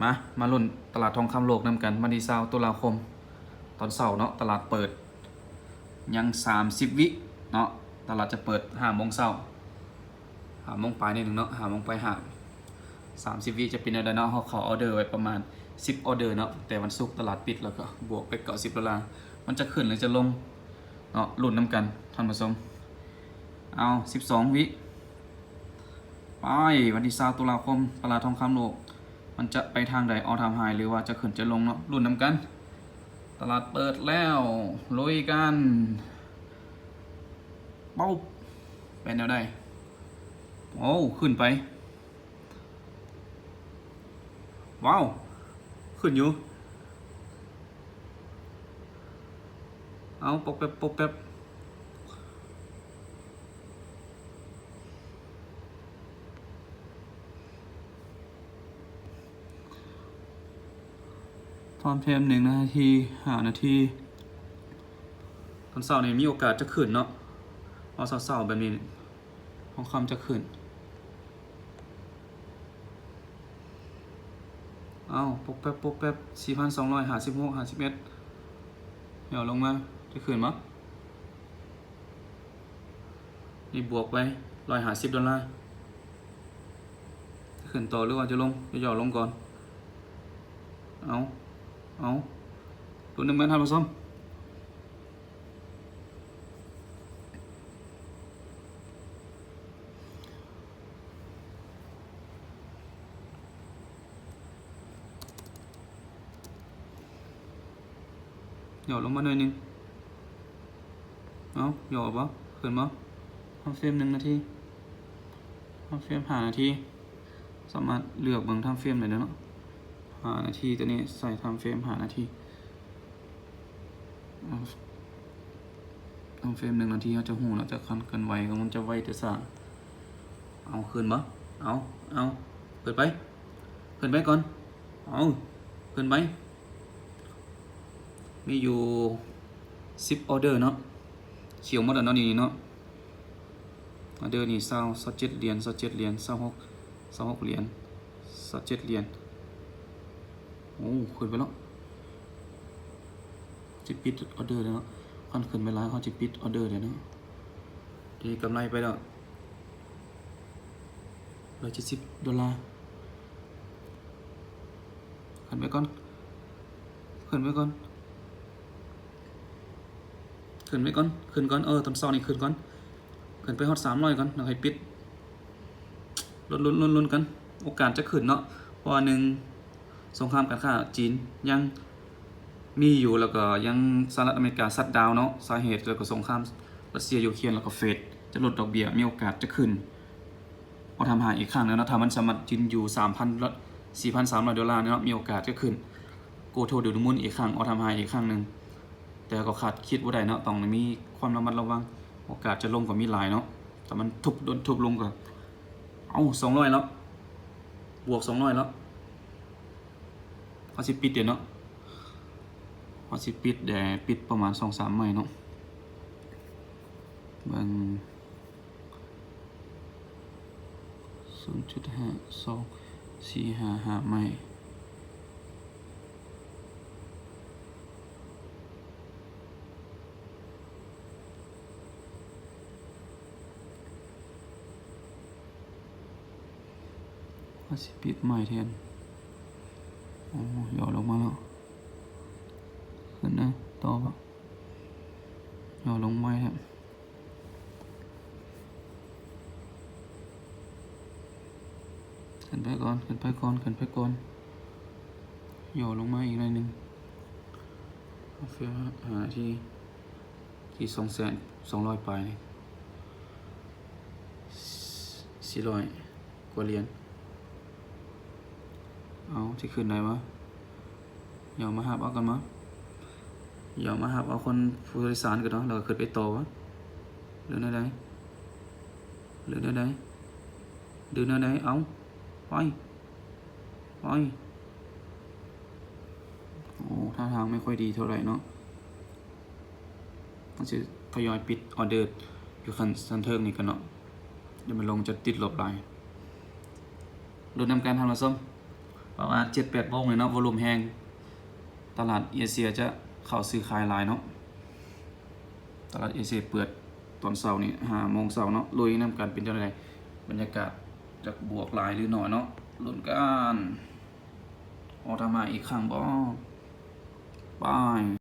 ມາ ມາລຸ້ນຕະຫຼາດທອງຄຳໂລກນຳກັນ ວັນທີຊາວຕຸລາຄົມ ຕອນເຊົ້າເນາະ ຕະຫຼາດເປີດ ຍັງສາມສິບວິເນາະ ຕະຫຼາດຈະເປີດຫ້າໂມງເຊົ້າ ຫ້າໂມງປາຍໜ້ອຍໜຶ່ງເນາະ ຫ້າໂມງປາຍຫ້າ ສາມສິບວິຈະເປັນແນວໃດເນາະ. ເຮົາເຂົ້າອໍເດີໄວ້ປະມານສິບອໍເດີເນາະ ແຕ່ວັນສຸກຕະຫຼາດປິດ ແລ້ວກໍບວກໄປເກົ້າສິບໂດລາ ມັນຈະຂຶ້ນ ຫຼື ຈະລົງເນາະ ລຸ້ນນຳກັນທ່ານຜູ້ຊົມ. ເອົາ ສິບສອງວິ ໄປ ວັນທີຊາວຕຸລາຄົມ ຕະຫຼາດທອງຄຳໂລກ ມັນຈະໄປທາງໃດ ອໍທາມໄຮ ຫຼືວ່າຈະຂຶ້ນຈະລົງເນາະ ລຸ້ນນຳກັນ. ຕະຫຼາດເປີດແລ້ວ ລຸຍກັນ ເປົາ ເປັນແນວໃດ? ໂອ້ ຂຶ້ນໄປ ວ້າວ ຂຶ້ນຢູ່ ເອົາ ປົກແປັບ ປົກແປັບ ທາມເຟຣມ ໜຶ່ງນາທີ ຫ້ານາທີ ຕອນເຊົ້ານີ້ມີໂອກາດຈະຂຶ້ນເນາະ ເອົາເຊົ້າໆແບບນີ້ ທອງຄຳຈະຂຶ້ນ ເອົາ ປົກແປັບ ປົກແປັບ ສີ່ພັນສອງຮ້ອຍຫ້າສິບຫົກ ຫ້າສິບເອັດ ຫຍໍລົງມາ ຈະຂຶ້ນບໍ່? ນີ້ບວກໄປ ຮ້ອຍຫ້າສິບໂດລາ ຈະຂຶ້ນຕໍ່ ຫຼືວ່າຈະລົງ? ຈະຫຍໍລົງກ່ອນ ເອົາ ເອົາ ລຸ້ນນຳກັນທ່ານຜູ້ຊົມ. ຫຍໍລົງມາໜ້ອຍໜຶ່ງ ເອົາ ຫຍໍບໍ່? ຂຶ້ນບໍ່? ທາມເຟຣມ ໜຶ່ງນາທີ ທາມເຟຣມ ຫ້ານາທີ ສາມາດເລືອກເບິ່ງທາມເຟຣມໄດ້ເນາະ ຫ້ານາທີ ຕົວນີ້ໃສ່ທາມເຟຣມ ຫ້ານາທີ. ເອົາ ທາມເຟຣມ ໜຶ່ງນາທີ ເຮົາຈະຮູ້ແລ້ວ ຈາກການເຄື່ອນໄຫວຂອງມັນຈະໄວແຕ່ຊ້າ. ເອົາ ຂຶ້ນບໍ່? ເອົາ ເອົາ ເປີດໄປ ຂຶ້ນໄປກ່ອນ ເອົາ ຂຶ້ນໄປ ມີຢູ່ສິບອໍເດີເນາະ ຊິອອກໝົດແລ້ວເນາະ ນີ້ເນາະ. ອໍເດີນີ້ ຊາວ ຊາວເຈັດຫຼຽນ ຊາວເຈັດຫຼຽນ ຊາວຫົກ ຊາວຫົກຫຼຽນ ຊາວເຈັດຫຼຽນ ໂອ້ ຂຶ້ນໄປແລ້ວ ຊິປິດອໍເດີແລ້ວເນາະ ຄັນຂຶ້ນໄປຫຼາຍ ເຮົາຊິປິດອໍເດີແລ້ວເນາະ. ນີ້ກຳໄລໄປແລ້ວ ຮ້ອຍເຈັດສິບໂດລາ ຂຶ້ນໄປກ່ອນ ຂຶ້ນໄປກ່ອນ ຂຶ້ນໄປກ່ອນ ຂຶ້ນກ່ອນ ເອີ ຕອນເຊົ້ານີ້ຂຶ້ນກ່ອນ ຂຶ້ນໄປຮອດສາມຮ້ອຍກ່ອນ ແລ້ວຄ່ອຍປິດ ລຸ້ນ ລຸ້ນ ລຸ້ນ ລຸ້ນກັນ ໂອກາດຈະຂຶ້ນເນາະ ເພາະວ່າ ໜຶ່ງ ສົງຄາມການຄ້າຈີນຍັງມີຢູ່ ແລ້ວກໍຍັງສະຫະລັດອາເມລິກາຊັດດາວເນາະ ສາເຫດ ແລ້ວກໍສົງຄາມຣັດເຊຍ-ຢູເຄຣນ ແລ້ວກໍເຟດຈະລົດດອກເບ້ຍ ມີໂອກາດຈະຂຶ້ນ ອໍທາມໄຮອີກຄັ້ງໜຶ່ງເນາະ ຖ້າມັນສາມາດຢືນຢູ່ສາມພັນ ສີ່ພັນສາມຮ້ອຍໂດລາເນາະ ມີໂອກາດຈະຂຶ້ນ ໂກໂທດູດມຸນອີກຄັ້ງ ອໍທາມໄຮອີກຄັ້ງໜຶ່ງ ແຕ່ກໍຄາດຄິດບໍ່ໄດ້ເນາະ ຕ້ອງມີຄວາມລະມັດລະວັງ ໂອກາດຈະລົງກໍມີຫຼາຍເນາະ ຖ້າມັນທຸບ ໂດນທຸບລົງກໍ ເອົາ ສອງຮ້ອຍແລ້ວ ບວກສອງຮ້ອຍແລ້ວ ເຮົາຊິປິດເດເນາະ ເຮົາຊິປິດແດ່ ປິດປະມານສອງສາມໄມ້ເນາະ ເບິ່ງ ສູນຈຸດຫ້າ ສອງ ສີ່ ຫ້າ ຫ້າໄມ້ ເຮົາຊິປິດໄມ້ແທນ ໂອ້ ຫຍໍລົງມາແລ້ວ ຂຶ້ນນະ ຕໍ່ບໍ່? ຫຍໍລົງໄມ້ແທນ ຂຶ້ນໄປກ່ອນ ຂຶ້ນໄປກ່ອນ ຂຶ້ນໄປກ່ອນ ຫຍໍລົງມາອີກໜ້ອຍໜຶ່ງ ເຟຣມ ຫ້ານາທີທີ່ສອງແສນສອງຮ້ອຍປາຍ ສີ່ຮ້ອຍກວ່າຫຼຽນ ເອົາ ຊິຂຶ້ນໄດ້ບໍ່? ຫຍໍມາຮັບເອົາກ່ອນມາ ຫຍໍມາຮັບເອົາຄົນຜູ້ໂດຍສານກ່ອນເນາະ ແລ້ວກໍຂຶ້ນໄປຕໍ່ວະ ຫຼືແນວໃດ? ຫຼືແນວໃດ? ຫຼືແນວໃດ? ເອົາ ໄປ ໄປ ໂອ້ ທ່າທາງບໍ່ຄ່ອຍດີເທົ່າໃດເນາະ ເຮົາຊິທະຍອຍປິດອໍເດີຢູ່ຂັ້ນຊັ້ນເທິງນີ້ກ່ອນເນາະ ດຽວມັນລົງຈະຕິດລົບຫຼາຍ ລຸ້ນນຳກັນທ່ານຜູ້ຊົມ ປະມານເຈັດແປດໂມງນີ້ເນາະ ວອລຸມແຮງ ຕະຫຼາດເອເຊຍຈະເຂົ້າຊື້ຂາຍຫຼາຍເນາະ. ຕະຫຼາດເອເຊຍເປີດຕອນເຊົ້ານີ້ ຫ້າໂມງເຊົ້າເນາະ. ລຸຍນຳກັນ ເປັນຈັ່ງໃດ ບັນຍາກາດຈະບວກຫຼາຍຫຼືໜ້ອຍເນາະ ລຸ້ນກັນ. ອອກທາມາອີກຄັ້ງບໍ່? ໄປ.